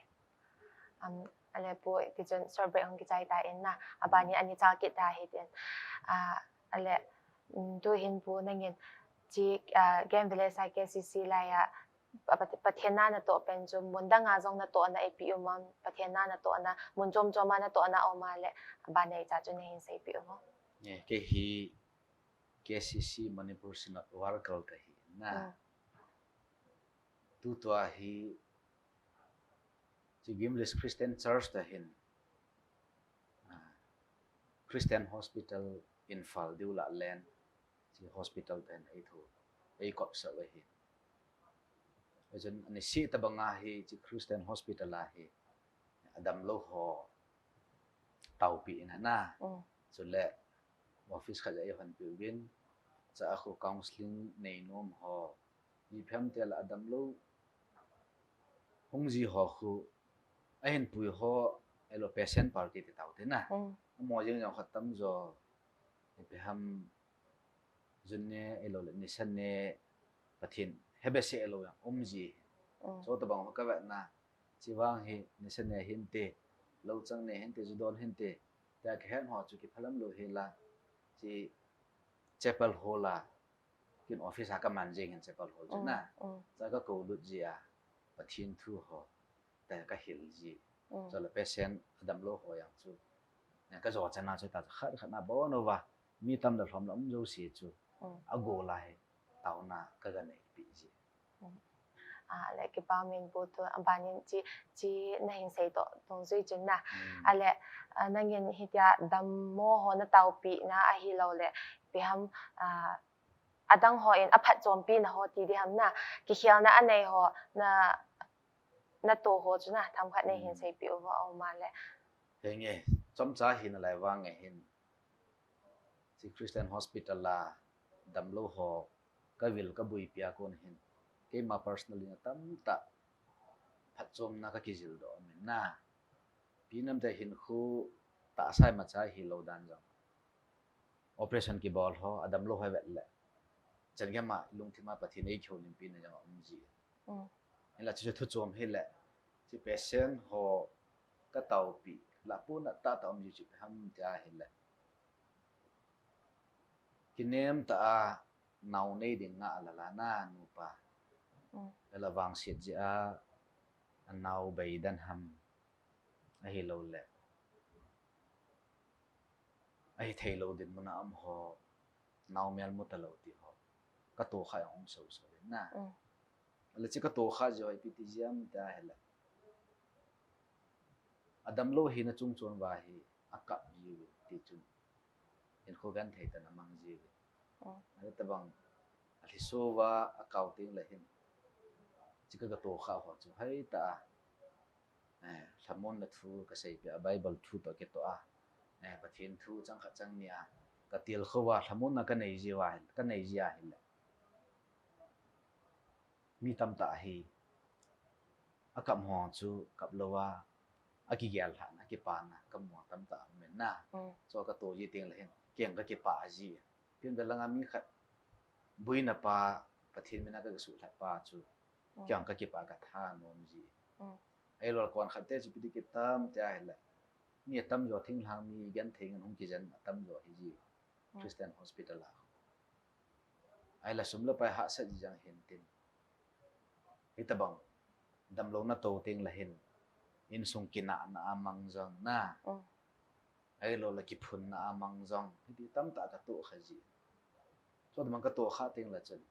Um, ale pu, ti chun short break hung kichai tan na, abanin ani chal kit ta hite. Ah, ale, mm, tu hin pu nangin chi, ah, Game Village a K C C lai a, pa-, pa-, Pathen na natoh pen chu mun dang a jong natohna eipeh u ham, Pathen na natohna, mun chom chom a natohna um a le, abanin cha chu nahin seipeh u ham. Eh, kei hi K C C Manipur Synod worker kahi na. Mm. Tutua hi chi Game Village Christian Church ta hin, ah, Christian Hospital Imphal diu lah len chi hospital ta hin eitho, eikopsah u ahi. Achun ani seh tabang a hi chi Christian Hospital a hi adamlou ho taopeh in ana. Mm. Chule office khat ja eihonpeh uvin, cha a khu counseling neinom ho, Ipi ham itile adamlou hung ji ho khu, ahin pui ho, ahilou patient party ti tau te na. Mm. Amaho jeng jong khat tamjo, ipi ham, jun ne, ahilou le nisa ne, Pathen, hebese ahilou jong um ji. Mm. Chutabang ho kavetna, chuvang hi, nisa ne hinte, lou chang ne hinte, ju don hinte, tia kihen ho chu kiphalam lou hi la, chi chapel hall a, kin office a kaman jeng hin chapel hall chu na. Mm, mm. Cha kakou lut ji a, Pathen thu ho, ta kahil ji. Mm. Chule patient adamlou ho jeng chu, eh, kajo chana chu ta khat khat na bon uva, mi tam le lhom le um jouse chu, mm, agol a hi, taona kaga neipi ji. Mm. Ah, le kipa min pu tu, abanin chi, chi nahin sei toh, tung jui chun na. Mm. Ale, ah, nangin hitia dammo ho nataopi na ahilou le, ipi ham, ah, adang hon aphatchompi na ho ti ding ham na, kikhelna anei ho na, nato ho chu na, themkhat nahin, mm, seipeh uva, aum a le. Henge, chomcha hi nalai vang nge hin. Chi Christian Hospital a damlou ho kavil kabuipi a kon hin, keima personally na tamtah phatchomna kakijil doh min na. Ipi ham itile hinkho tahsa imacha hilou dan jong, operation kibol ho, adamlou ho vet le, chan gei ma lungthim a Pathen eikihoulimpi na jong um ji. Mm. Hinla chu thu chom hile, chi patient ho kataopi, la puna tah tah um ji chu ipi ham tia hile, kinem tah a nao nei ding nga la la na nupa. Mm. Hinla vangset jeh a, anao bei dan ham, ahilou le, ahithei lou dinmun a um ho, nao mel mu talou ti ho, katoh kha jong um soso in na. Mm. Ale chi katoh kha ji ho ipi ti ji ham tia hile, adamlou hina chung chon uva hi akap ji uvin ti chun, hinkho genthei tah in amang ji uvin. Mm. Ahitabang, alhiso uva akao teng le hin, chi ka, katoh kha ho chu hoitah a, eh, lhamonna thu kaseipeh a, Bible thu toh kitoh a, eh, Pathen thu chang khat chang ni a katilkhou uva, lhamonna kanei ji uva, kanei ji ahile, mi tamtah hi akap ho chu kap louva, akigel lhahna, akipana kamu tamtah um in na. Mm. Chu katoh ji teng le hin, kei jong kakipah ji. Tin, velanga mi khat buina pa, Pathen mina ka, kasuhlhat pa chu, mm, kei jong kakipah, kathanom ji. Mm. Ahilou le konkhat te chu ipi ti kitam tia hile, mi atamjo thinglhang mi genthei ngen hung kijen atamjo hi ji. Mm. Christian Hospital a. Ahile sum le pai hahsat ji jeng hin tin, hitabang damlou nato teng le hin, insung kinahna amang jong na. Mm. Ahilou le kiphunna amang jong, hiti tamtah katoh kha ji. Chutabang katoh kha teng le chun,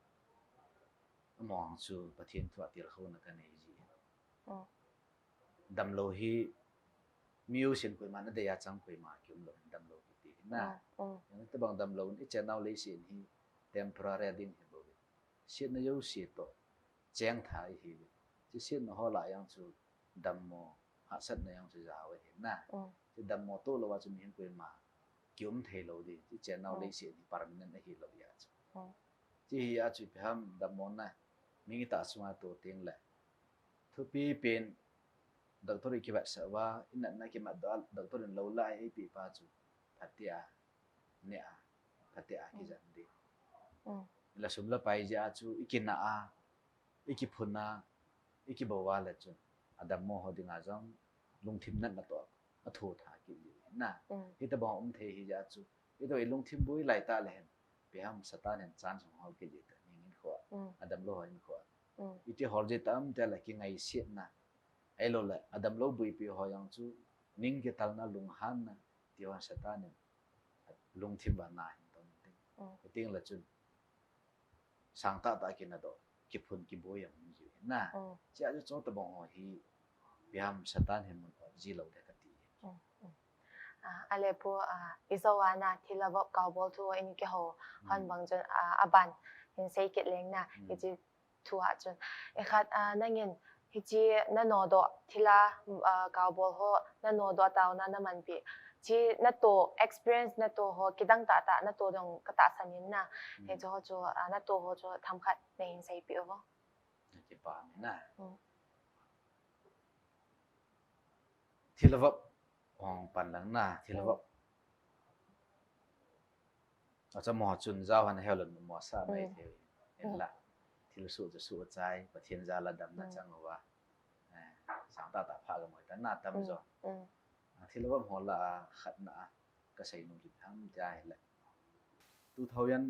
amang chu Pathen thu a tilkhouna kanei ji. Mm. Damlou hi, mi jousen koima nadei a chang koima kium lou hin damlou kiti hi na. Mm, mm. Hitabang damlou in, ichennau leiset hi temporary ding hi bou. Setna jouse toh cheng tha ihi. Chi setna ho lah jeng chu dammo, hahsatna jeng chu jao ahi na. Mm. Chi dammo toh louva chu mihem koima kium thei lou ding. Chi chennau, mm, leiset hi permanent ahilou jeh a chu. Mm. Chi hi a chu ipi ham, dammona mi ngitah sunga to teng le, thupi pen, doctor in kivetsah uva, inatna kimat doh a, doctor in lou la eipeh pa chu, phatea ne a, phatea, mm, kijen ding. Mm. Hinla sum le pai jeh a chu ikinah a, ikiphun a, ikibou a le chun, adammo ho dinga jong lungthim natna toh athoh tha kit ji na. Mm. Hitabang um thei hi jeh a chu, ito ilungthim boi lai tah le hin, ipi ham, Satan in chance hung hol kit ji ta, ning hinkho a, mm, adamlou ho hinkho a. Mm. Iti hol ji tam tia le kingaisetna, ahilou le adamlou buipi ho jeng chu, ning kitalna, lunghanna, ti ho Satan in lungthim uva na hin tong ding. Mm. Hiteng le chun, sangtah tah a kinadoh, kiphun kiboi ahung ji na. Mm. Chia chu chutabang ho hi, ipi ham, Satan hin mun ot ji lou ding kati. Mm, mm. Ah, ale pu, ah, ijou a na thil a vop kaobol thu in kihou, mm, hon bang chun, ah, aban hin sei kit leng na, mm, hiche thu a chun. Ikhat, ah, nangin hiche nanodoh thil a, ah, kaobol ho, nanodoh taona namanpi. Chi nato, experience nato ho, kidang tah tah nato ding katahsan in na. Mm. Hiche ho chu, ah, nato ho chu themkhat nahin seipeh uvo. Kipa mi na. Mm. Thil vop hung pan lang na, thil vop. Acha mo chun jao han hel lou mo sa mai thei. Inla. Thil su chu su chai, Pathen jal a damna chang uva. Eh, sang tah tah pha ga moi ta na tam jo. Mm. A thil vop ho lah a khat na a ka sei nom lheh ham tia ahile. Two thousand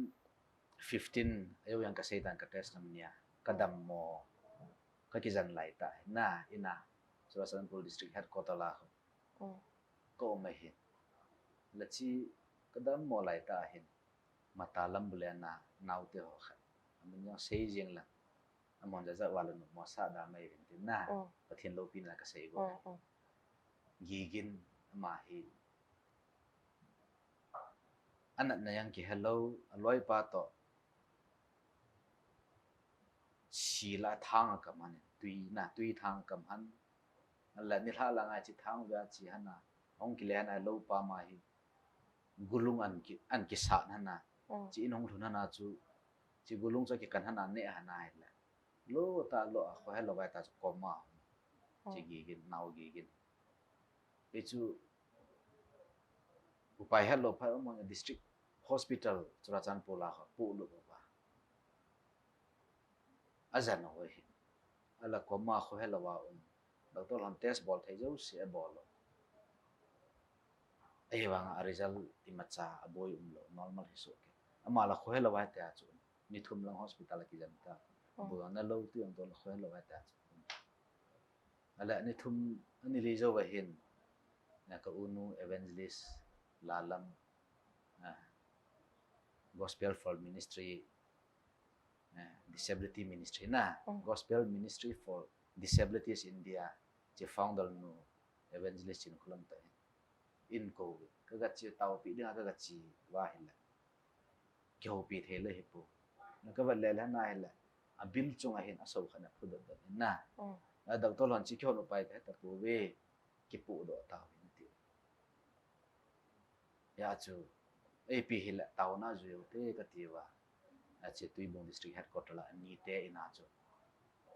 fifteen, a jo yang ka sei tan ka test nam nia. Ka dammo, ka kijen lai tah na, ina. Churachandpur District Headquarter lah a. Mm. Ka um ahin. Lah chu ka dammo lai tah ahin. Mata lam bul a na, naote ho khat. Amin jong sei jing lang. Amahon jat jat val a mo sa da mai vin tin na. Mm. Pathen loupina ka sei go. Mm, mm. Gigin ama hi. Anatna jong kihe lou, aloipa toh. Sila thang a kam han, tui na, tui thang a kam han. Ala nilhah lang a chi thang ve a chi han a. Ahung kile han a aloipa ma hi. Gulung an ki, an kisat han a. Mm. Chi in hung lhun han a chu. Chi gulung chu kikan han a ne han a hile. Lo ta lo a khohe lou vai ta chu koma. Mm. Chi gigin, nao gigin. Hichu upai helou phai um a District Hospital Churachandpur lah a pu lut uva. Ajan ho hi. Ala koma khohe lou a um. Doctor hon test bol thei jouse abol lou. Ahivang a result imacha aboi um lou, normal hi soh kei. Ama lah khohe lou a tia chu. Ni thum lang hospital a kijen ta. Mm. Bol na lou tu jong toh lah khohe lou a tia chu. Ala ni thum, ni li jou va hin. Na ka unu Evangelist Lalam, ah, Gospel for Ministry, ah, Disability Ministry na. Mm. Gospel Ministry for Disabilities India, chi founder nu Evangelist Chinkholam toh hin. In ko, ka ga chi taopi ding a ka ga chi va hile. Kihoupi thei lou hi pu. Na ka vet le le na hile. A bill chung a hin a so khat na phu dot dot in na. Mm. A doctor hon chi kihon upai ka he ta pu ve. Kipu dot tao hin ti. Hia chu, A P hile taona jui u te ka ti va. A chi Tuibong District Headquarter lah a ni te in a chu.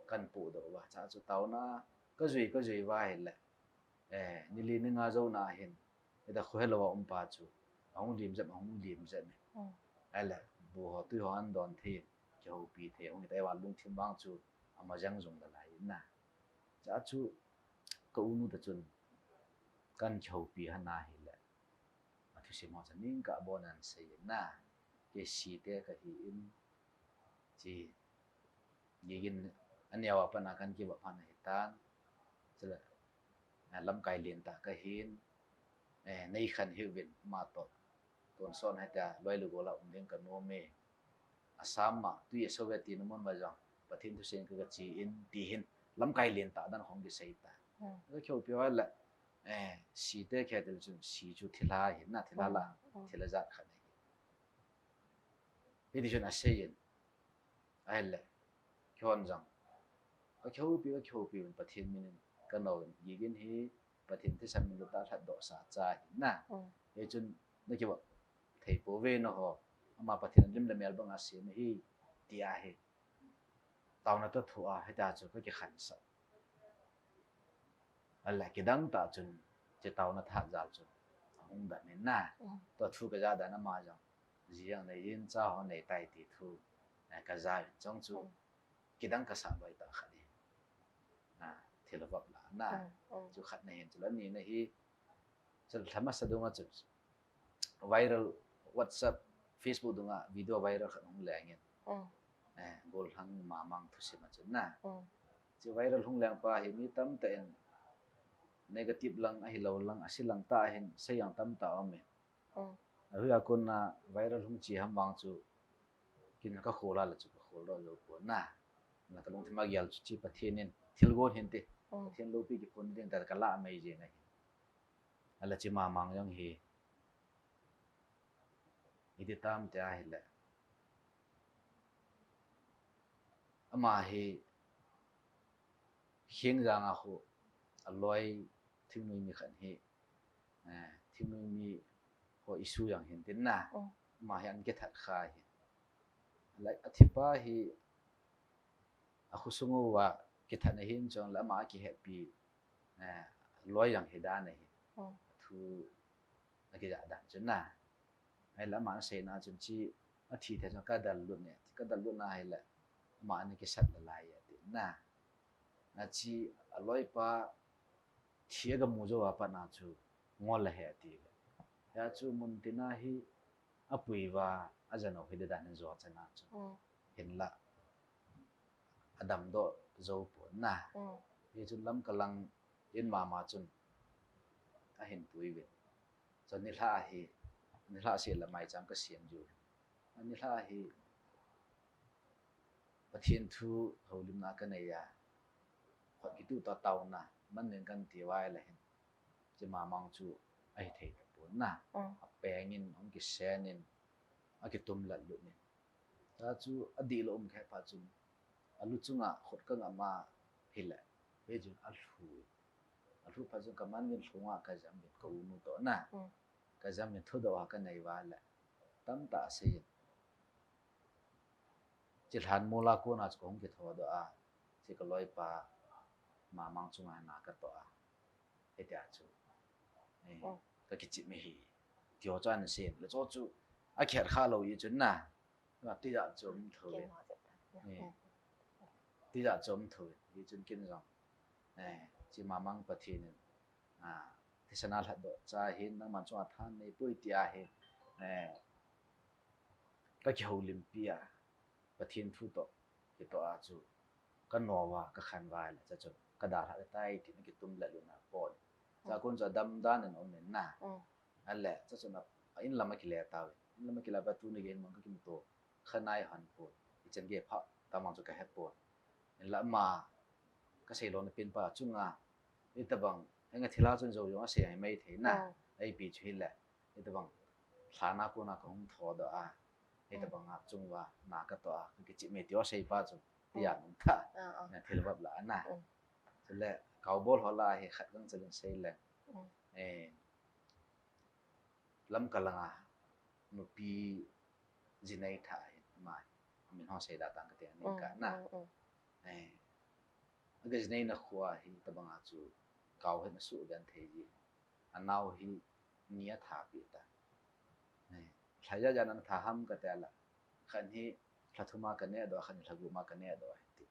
Kan pu dot va cha chu taona ka jui ka jui va hile. Eh, ni li ni nga jou na hin. Hita khohe lou a um pa chu. Ahung lim jep, ahung lim jep me. Mm. Ahile, bu ho tui ho an don thei, kihoupi thei, ahung hita va lungthim vang chu, ama jang jong la lai na. Cha chu, ka unu ta chun, kan kihoupi han a hile. A thusim ho cha ning ka bon an sei na. Kei si te ka hi in, chi, gigin a neo a pat a kan kivop phat ahi tan. Chule, eh, lamkai lentah ka hin, eh, nei khen hih uvin ama toh. Tonsot hita loi le gol a um ding ka nom e. Assam a, tui a so ve ti na mun va jong. Pathen thusei in ka ga chi in ti hin lamkai lentah dan hung kisei ta. Hmm. Ka kihoupi uva le, eh, si te kei ti le chun si chu thilha hin na thilha la, hmm, hmm, thilha jat khat ahi. Hiti chun asei in. Ahile, kihon jong. Ka kihoupi, ka kihoupi uvin Pathen min in ka nou in. Gigin hi Pathen thisan min in ka lhatdoh sa cha hin na. Mm. Hichun na kivop thei pouve nangho. Ama Pathen lim le mel banga sem ahi, ti ahi. Taona toh thu a, hita chu ka kikhen sah. Ahile kidang tah chun, chi taona thah jal chun, ahung dam in na. Mm. Tua thu ka ja dan ama jong, ji jong nei in, cha ho nei tai ti thu, eh, ka ja in chong chu, mm, kidang ka sah loi tah khat hi. Ah, thil vop la na. Mm, mm. Chu khat na hin, chu la ni na hi, chu la thama sa dunga chu, viral WhatsApp, Facebook dunga video viral khat hung leng in. Mm. Eh, gollhang mamang thusim a chun na. Mm. Chu viral hung leng pa hi mi tamtah in negative lang, ahilou lang, asi lang tah hin, sei jong tamtah um e. Mm. Ahi a kon na viral hung chi ham vang chu, kin ka khol a le chu ka khol doh jou pon na. Na ka lungthim a gel chu chi Pathen in, thil gon hin ti. Mm. Pathen loupi kiphon ding ta ka la mai jeng ahi. Ala chi mamang jong hi. Iti tam ti ahile. Ama hi Khengjang a khu aloi thingnoi mi khat hi, eh, thingnoi mi ho issue jong hin tin na. Oh. Ama hi an kithat kha hi. Like, athi pa hi Khosung uva kithat na hin chun lama kihetpi, eh, loi jong hi dan ahi. Hmm. Thu akija dan chun na. Ai lama na seina chun chi athi thei chun ka dal lut ne. Ka dal lut na hile ama na kisat la lai ati na. Na chi aloipa thi aga mu jou a pat na chu ngol la he ati ve. Ya chu mun tina hi apui uva ajanu hi dan jo chana chu. Hmm. Hinla adam doh jou pon na. Hmm. Hichun Lamka lang in mama chun ahin pui ve. Chun nilhah hi, nilhah seh la maicham ka siam diu. Nilhah hi Pathen thu houlimna ka nei a, khut kituh tah taona, man ning kan ti uva ahile hin, chi mamang chu ahi thei tapon na. Mm. Apeng in, ahung kisen in, akitum lat lut in. Ta chu adih lou um khe phat chun, alu chunga khut ka ngam a hile, hichun alhu. Alhu phat chun ka man vin lhunga ka jam vin ka u nu toh na. Mm. Ka jam vin thudoh a ka nei uva le, tamtah asei in. Chi lhan mol a kona chu ka hung kithodoh a, chi ka loipa mamang chunga na ka toh a. Hitia chu, eh, oh, ka kichim hi. Ti ho chu ana sei in. Le chu chu akihet kha lou hi chun na. Tijat chu um thou ve. Kin ho chu ta. Eh. Mm. Tijat chu um thou ve. Hichun kin jong, eh, chi mamang Pathen in, ah, thisan a lhatdoh cha hin, nangman chunga tha nei poi tia hin, eh, ka kihoulimpi a, Pathen thu toh kitoh a chu ka no uva, ka khan uva le, cha chu ka dalha tai tin kitum lat lut na pon. Cha kun chu adam dan in um in na. Mm. Ale, cha chu na, a in lam a kile tau. In lam a kile pa tuni gei in mang ka kimuto kha nai hon pon. Ichan gei pha tamang chu ka he pon. Hinla ama ka sei lona pen pa chunga, hitabang, henga thilha chun jou jong asei ahi mai thei na. Mm. Ipi chu hile, hitabang, lhan a kona ka hung thodoh a, hitabang a chung uva na ka toh a, ka kichim e ti ho asei pa chu, tia nung tha. Ah, ah. Na thil vop la na. Mm. Chule, kaobol ho la hi khat gangchel in sei le. Mm. Eh, Lamka langa nupi jinei tha hi, ama hi, amin ho sei da tang kati a, ning ka na. Mm, mm, mm. Eh, aga jinei na khu a hitabang a chu kao hi na suhven thei ji. Anao hi ni atha pi ta. Eh, lha ja ja na tha ham kati a la. Khan hi lha thum a ka neh doh, khan hi lha gup a ka neh doh ahi ti.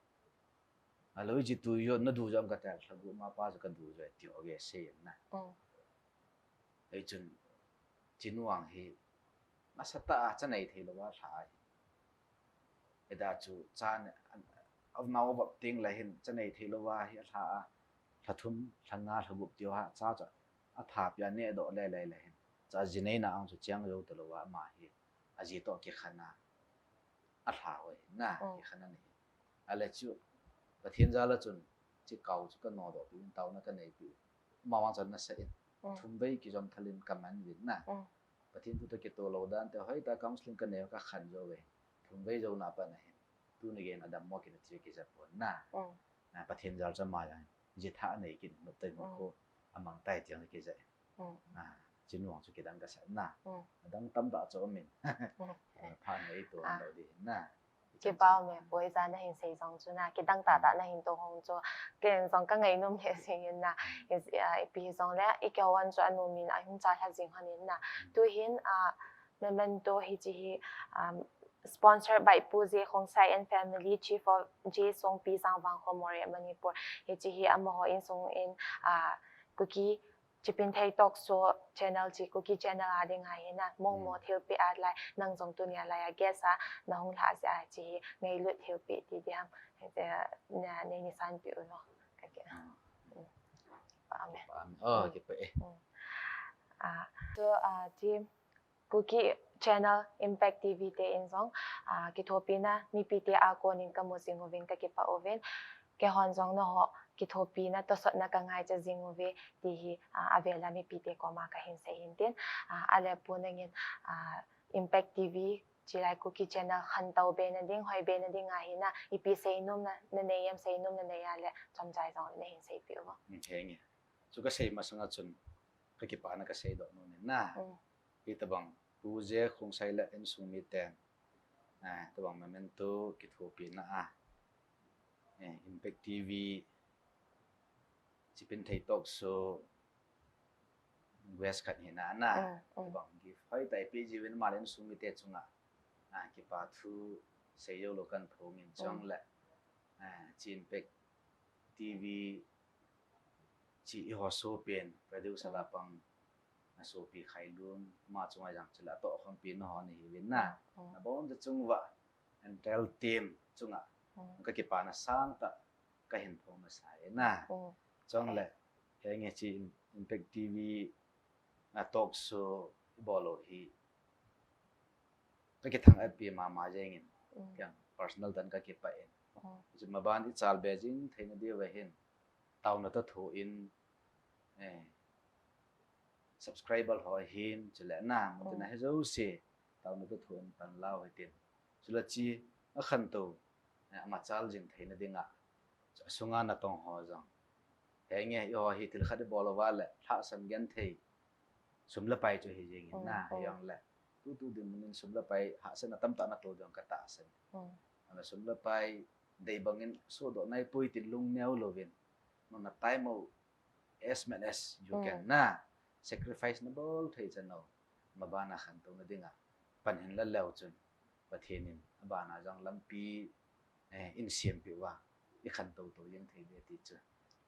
Alou ji tu jo na du jom kati a, lha gup a pa chu ka du jo ahi ti ho gei sei na. Mm. Hichun, chi nu ang hi, nasatah a cha nei thei lou a lha ahi. Hita chu cha ne, an, anao vop ting le hin, cha nei thei lou a hi alha a, lha thum, lha nga, lha gup ti ho a, cha chu atha pi a neh doh le le le hin. Cha jinei na ang chu chang jou ta lou a ama hi, aji toh kikhen a, alha ho hi na, mm, kikhen a ni. Ale chu, Pathen jal a chun, chi kao chu ka nodoh pi, taona ka nei pi. Ama vang chan nasa in. Mm. Thum vei kijom thal in ka man vin na. Mm. Pathen thu toh kitoh lou dan te, hoitah counseling ka nei ka khan jou ve. Thum vei jou na pat na hin. Tuni gei in adam mo kina ti kija pon na. Mm. Na Pathen jal chu ama jal. Ji tha nei kin, nop tai mo, mm, ko amang tai tiang kija. Mm. Ah, chi nu ang chu kidang ka sa na. Mm. Adang tamtah chu um in. Mm. Eh, pha nei to, ah, lo di na. Kipa um e, pu, ijat na hin sei jong chu na, kidang tah tah na hin to hong chu, ken jong ka ngainom lheh jing in na. Mm. Is, ah, ipi jong le, i kihou hon chu anom in ahung cha lha jing hon in na. Mm. Tu hin, ah, memento hiche hi, um, sponsored by Pu J Khongsai and family, Chief of J Songpi, Zangwangkho, Moreh, Manipur. Hiche hi amaho insung in, ah, Kuki Chipinthei Talk Show channel chi Kuki channel a ding ahi na, mong mo, mm, thilpeh a lai, nang jong tunia lai a guest a na hung lhah jeh a chi hi ngailut thilpeh ti ding ham, eh, na, nei nisan peh u no. Ka ke. Mm. Mm. Pa me. Pa me. Oh, mm, kipa e. Mm. Ah, so, ah, chi Kuki channel Impact T V te in jong, ah, kithopina mipite a konin ka mu jing uvin ka kipah uvin. Keihon jong nangho kithopina tosotna ka ngaicha jing uve ti hi, ah, avel a mipite koma ka hin sei hin tin. Ah, ale pu nangin, ah, Impact T V chilai Kuki channel khantou be na ding, hoi be na ding ahi na, ipi seinom na, na nei em, seinom na nei a le chomcha jong na hin seipeh u. Mm, henge. Chu ka sei masang a chun ka kipana ka seidoh nom in na. Mm. Hitabang Pu J Khongsai le insung miten, ah, tabang memento kithopina a, eh, Impact T V, Chipinthei Talk Show guest khat hina na. Mm, mm. Bang gift hoi tai pe jiuvin, malen sumite chunga, ah, kipa thu seijou lou kahin phong in. Mm. Chule, ah, chi Impact T V chi eiho sopi'n, producer, mm, a pang, na sopi Khailun, ama chunga jong chule atoh khompi na ho nahiuvin na. Mm, mm. Nabonchauva, entire team chunga, mm, kakipana sangtah kahin phong masa e na. Mm. Chule, okay, henge chi Impact T V a talk show ibol u hi kakithang-at pi mama jengin, mm, kei personal tah in kakipah in. Mm. Chu maban ichal be jing theina diuva hin, taona toh thon, eh, subscriber ho hin, chule na, mun tina, mm, hijouse, taona toh thon pan lau hitin. Chule chi akhantou, eh, amachal jing theina dinga, asunga natong ho jong, henge eiho hi thil khat ibol uva le lhahsam genthei, sum le pai chu hi jengin na, mm, mm, hijongle, tutu dinmun in sum le pai hahsatna tamtah natoh ding katahsan. Mm. Ana sum le pai dei bangin sodoh naipoi tin lungneo louvin, nona time u as much as you, mm, can na, sacrifice nabol thei chan u, mabana khantouna dinga pan hin la leu chun, Pathen in abana jong lampi, eh, eihin sempeh uva, ikhantou tou jeng thei ding ti chu,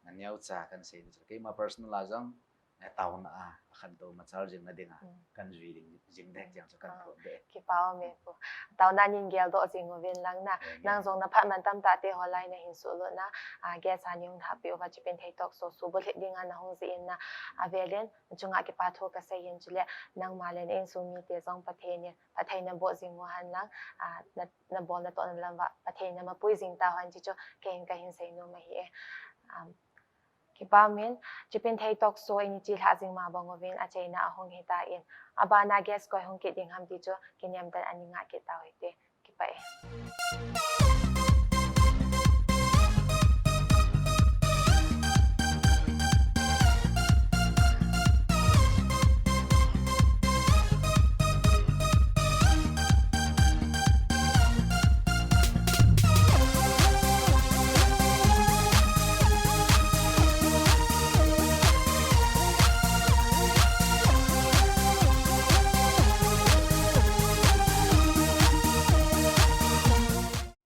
na neocha kahin sei ding chu. Keima personal a jong, eh, taona a, akhantou machal jing na dinga, mm, kahin jui ding, jing ding ti chu kahin, ah, phong ding. Kipa ume Pu. Taona in geldoh jing uvin lang na. Amen. Nang jong naphat man tamtah te ho lai nahin suhlut na, ah, guest a neihung lhahpeh uva Chipinthei Talk Show subulhit dinga nahung jih in na, avelin, nachunga kipa thu kasei in, chule nangma le na insung mite jong Pathen in phatthei naboh jing uhen lang, ah, na, nabol natohna lam uva phatthei namapui jing tauhen ti chu keiin kahin seinom ahi e. Um, kipa umin, Chipinthei Talk Show in ichi lhah jing ma bang uvin achaina ahung hitan, abana guest koi hung kit ding ham ti chu kinem tah in ani ngah kit tau hite. Kipa e.